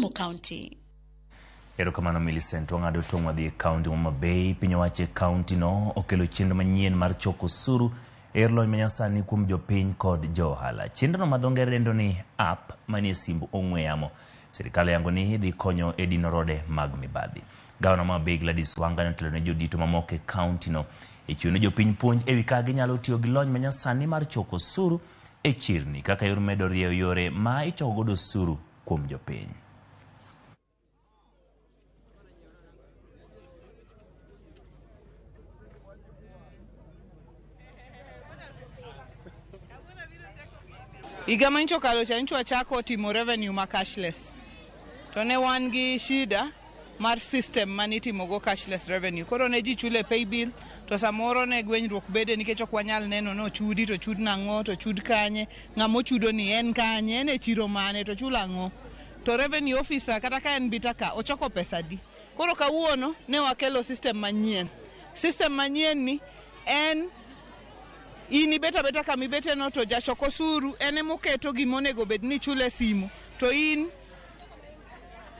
Kisumu County. Erokamano Millicent, wang'ado tong' wadhi e kaunti ma Homa Bay. Piny owacho e kaunti no okelo chenro manyien mar choko osuru e yor lony manyasani kuom jopiny kod jo ohala. Chenrono ma dho ngere dendo ni app manie simb ong'we yamo. Sirikal oyango ni dhi konyo e dino rode mag mibadhi. Gavana ma Homa Bay Gladys Wanga ne otelo ne jodito mamoko e kaunti no e chiwo ne jopiny puonj e wi kaka ginyalo tiyo gi lony manyasani mar choko osuru e chirni kaka yor medo rieyo yore ma ichoko godo osuru kuom jopiny. Higa manyicha okalo cha nyicha wachako timo revenue ma cashless. To ne wan gi shida mar system mane itimogo cashless revenue. Koro ne ji chulo e paybill to samoro ne gwenyruok bede nikech ok wanyal neno ni ochudi to ochud nang'o to ochud kanye, ng'ama ochudo ni en kanye, en e chiro mane to ochulo ang'o. To revenue officer kata ka en Mbita ka ochoko pesa adi. Koro kawuono ne wakelo system manyien. System manyien ni en in ibet abeta kama ibeteno to jachok osuru en emoketo gima onego bed ni ichulo e simu to in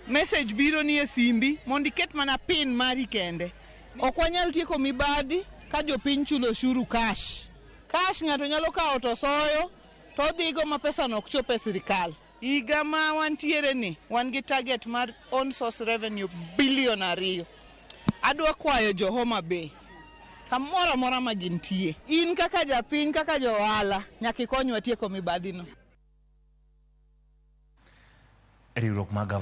message biro ni e simbi mondo iket mana pin mari kende. Ok wanyal tieko mibadhi ka jopiny chulo osuru cash. Cash ng'ato nyalo kawo to soyo to odhigo ma pesano ok chop e sirikal. Higa ma wantiere ni wan gi target mar own source revenue bilion 2. Adwa kwayo jo Homa Bay kamoro amora ma gintie, in kaka japiny, kaka jo ohala, nyaka ikonywa tieko mibadhi no. Riwruok mar gavana